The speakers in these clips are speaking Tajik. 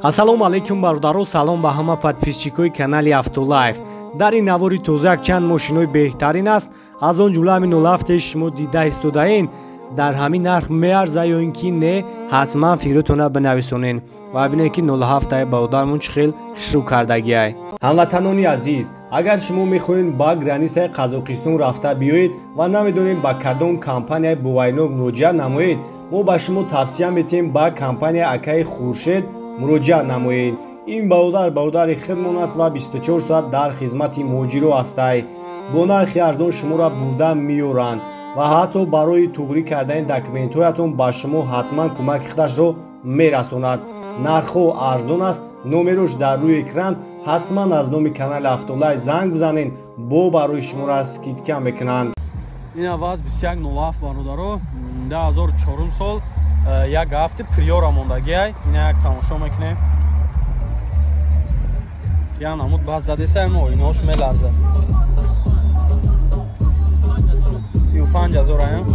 Ассалому алайкум бародаро, салом ба ҳама подписчикои канали Автолайф. Дар ин навори тоза якчанд мошинои беҳтарин аст. Аз он ҷумла ҳамин 07 шумо дида истодаен. Дар ҳамин нарх меарза ё ин ки не, ҳатман фикротона бинависонен ва бинед ки 07 бародармон чӣ хел хушрӯ кардагиай. Ҳамватанони азиз, агар шумо мехоҳед ба границаи Қазоқистон рафта биёед ва намедонед ба кадом компанияи боваринок муроҷиат намоед, мо ба шумо тавсия метиҳем ба компанияи акаи Хуршед муроҷиат намоед. Ин бародар бародари худмон аст ва 24 соат дар хизмати муҳоҷиро ҳастай. Бо нархи арзон шуморо бурда меёранд ва ҳатто барои туғрӣ кардани документҳоятон ба шумо ҳатман кӯмаки худашро мерасонад. Нархҳо арзон аст, номерош дар рӯи экран. Ҳатман аз номи канали Автолайф занг бизанед, бо барои шуморо скидка мекунанд. Ин аваз 2107 бародаро, 2004 сол, як ҳафти приора мондагиай. Ина як тамошо мекунем. Я намуд баз задеса, мо оинаош меларза. 35 ҳазор аям.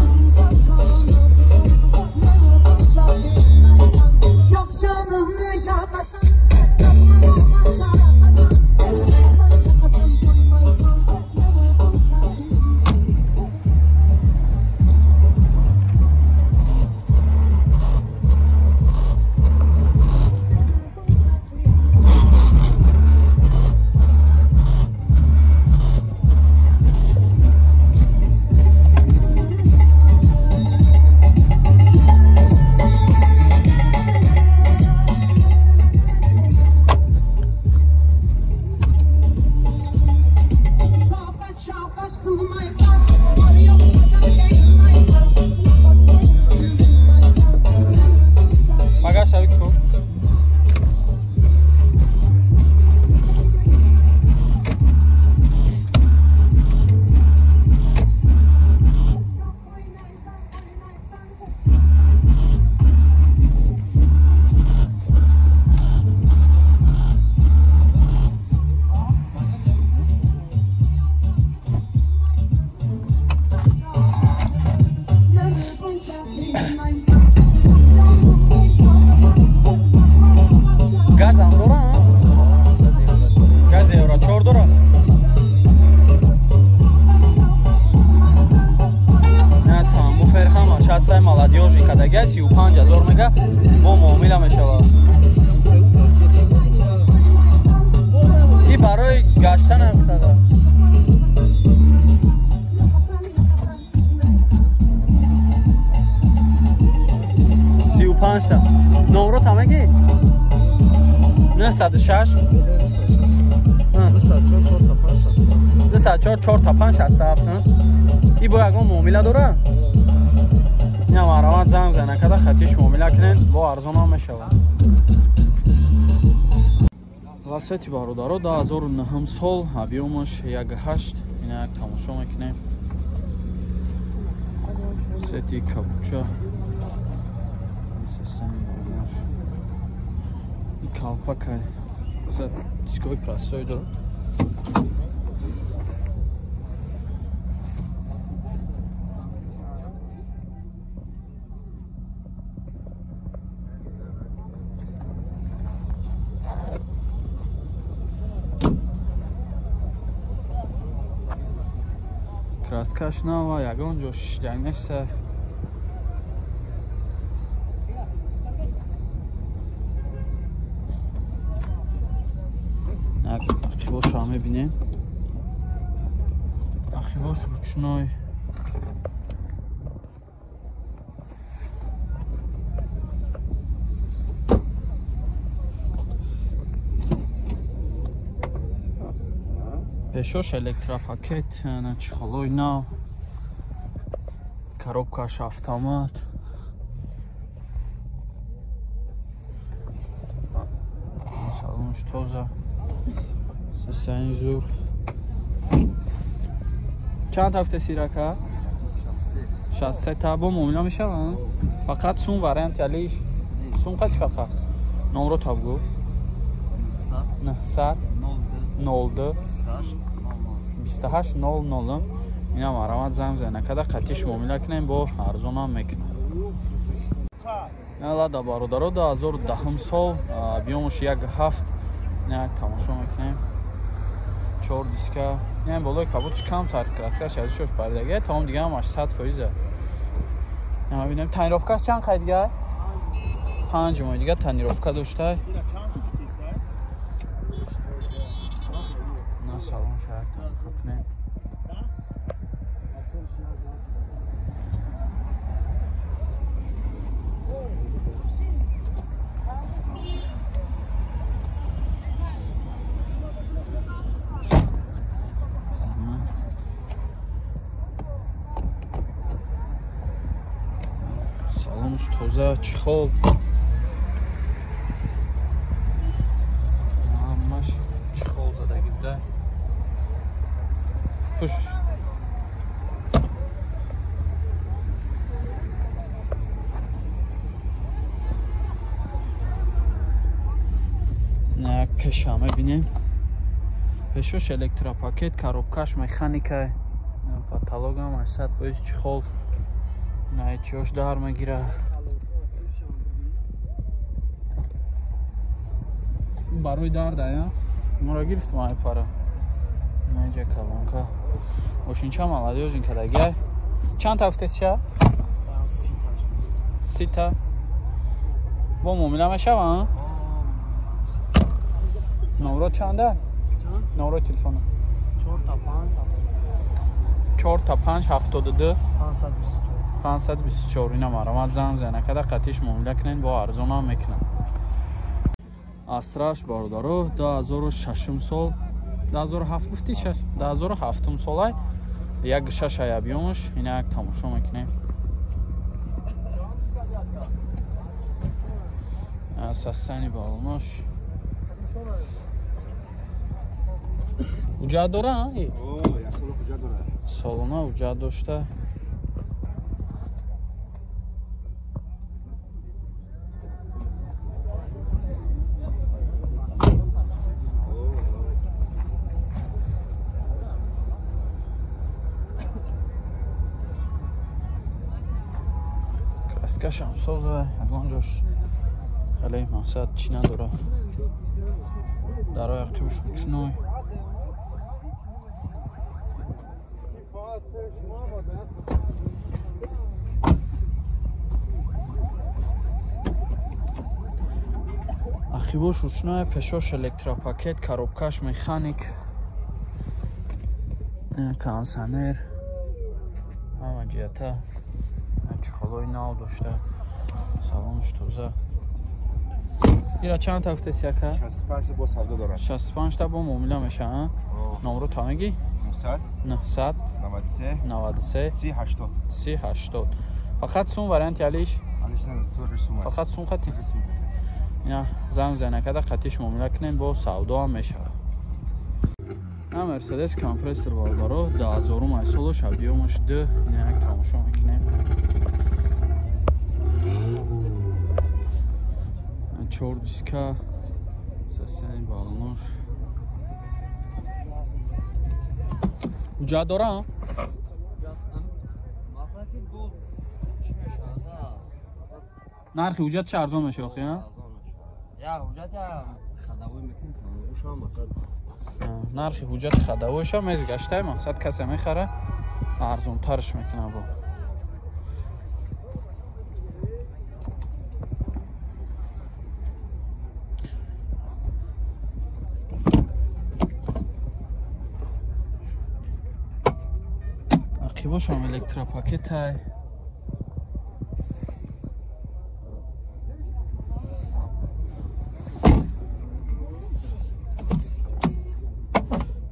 Бо муомила мешавад. И барои гаштан афтада. 35та. Номро тамаги? 906 204 4 5 67. И бо ягон муомила дора? Ина марамат занг зана када хатиш муомила кунен, бо арзонам мешавад. Ласети бародаро 2009 сол, объёмаш 1.8. Ина як тамошо мекунем. Сети кабуча. И калпакай. Дисковый простой дорад. Краскаш нава, ягон ҷо шишдаг неста. Ахивошро мебинем. Ахивош ручной. Пешош электропакет, чехолой нав, коробкаш автомат. Салонш тоза. Сесаин зур. Чанд ҳафта сирака? 63 та. Бо муомила мешаванд? Фақат сум вариант алиш. Сум қати фақат. Номро табгу. 900 02 28 00. Ина марамат занг зана када қатиш муомила кунем, бо арзонам мекунам. Лада бародаро 2010 сол, объёмаш 1.7. Не тамошо мекунем. 4 диска. Не болои капотш камтар краскаш аз шош паридаги, тамом дига ҳамаш 100%. Не бинем тонировкаш чанд қай дига? 5 моҳ дига тонировка дошта. На салон шояд тамошо кунем. Салонш тоза, чехол. Ҳамаш чехол задаги буда. Пушш. На пеша мебинем. Пешош электропакет, коробкаш механика, потологам 100% чехол. Найчош дар мегира. Барои дарда, я? Мора гирифт май пара. Найҷа колонка. Мошинча молодёжин кадагай. Чанд ҳафташа? 30 та. Бо муомила мешава? Номро чанда? Номро телефона. 4 та 5 4 та 5 72 524 524. Ина марамат занг зана када қатиш муомила кунен, бо арзонам мекунам. Астраш бародаро 2006 сол, 2007 гуфти 6, 2007 солай, 1.6 ай объёмаш. Ина як тамошо мекунем. Асасани балонош. Ҳуҷҷат дора? Солона ҳуҷҷат дошта. Краскашам соза, ягон ҷош хеле мақсад чӣ надора. Дарои ақибаш ручной. Ақибош ручной, пешош электропакет, коробкаш механик, кондиционер, ҳама ҷиҳата чехолои нав дошта, салонш тоза. Ира чанд та гуфтеси ака? 65 та бо савдо дорад. 65 та бо муомила меша, номро та мегӣ? 900 900 93 93 30 80 30 80. Фақат сум варианти алиш? Алиш не, тури сум. Фақат сум қати? Ина занг зана када қатиш муомила кунем, бо савдо ҳам мешавад. На Мерседес компрессор бародаро 2000 ай солаш, объёмаш 2. Ина як тамошо мекунем. 4 диска, состояние балонош. Ҳуҷҷат дора? Нархи ҳуҷҷат чӣ арзон меша охи? Нархи ҳуҷҷати хадавоиша мез гаштай, мақсад касе мехара арзонтарш мекуна бо. Ақибошам электропакетай.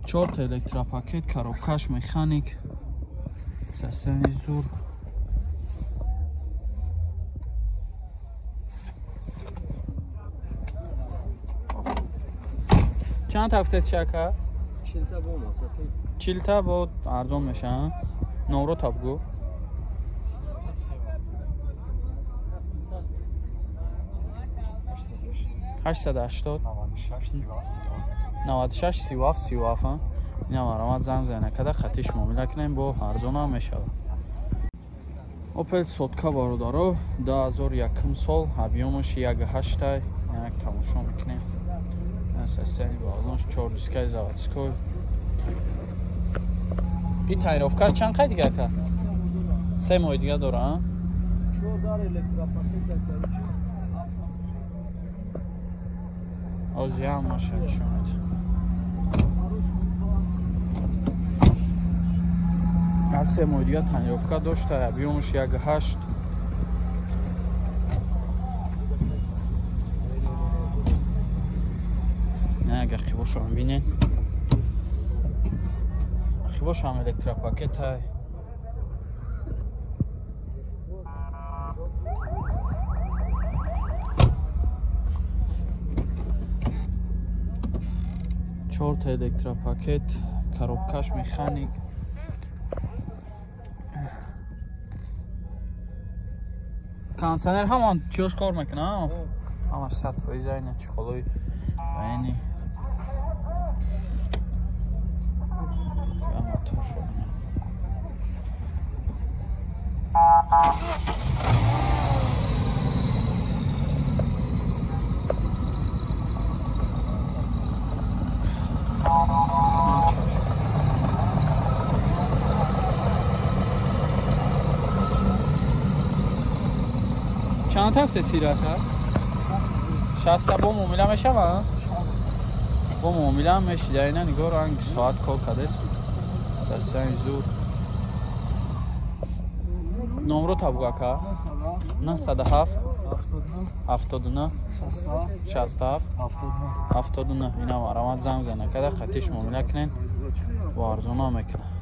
Чорта электропакет, коробкаш механик, состояние зур. Чанд ҳафтаст шака? 40 та бо масата. 40 та бо арзон меша. Номро та бгӯ. 880 96 37 37. Ина марамат занг зана када қатиш муомила кунем, бо арзонам мешавад. Opel сотка бародаро 2001 сол, объёмаш 1.8, як тамошо мекунем. Состояние балонш 4 дискаи заводской. И тонировкаш чанд қай дига ака? 3 моҳи дига дора, а? Оз як маша нишон медиҳам. Аз 3 моҳи дига тонировка дошта, объёмаш 1.8. Агар қибошам бинед, қибошам электропакет ҳай. Чорта электропакет, коробкаш механик. Кондиционер ҳамон чиёш кор мекунад, ҳамаш 100% айна чехолои военный. Чанд ҳафта сирака? 60 бо муомила мешава? Бо муомила мешида. Ина нигоҳ, ранги соат кор кардест. Сасан зуд. Номро табугака? 907 79 67 79. Ина марамат занг зана када қатиш муомила кунен ва арзона мекунад.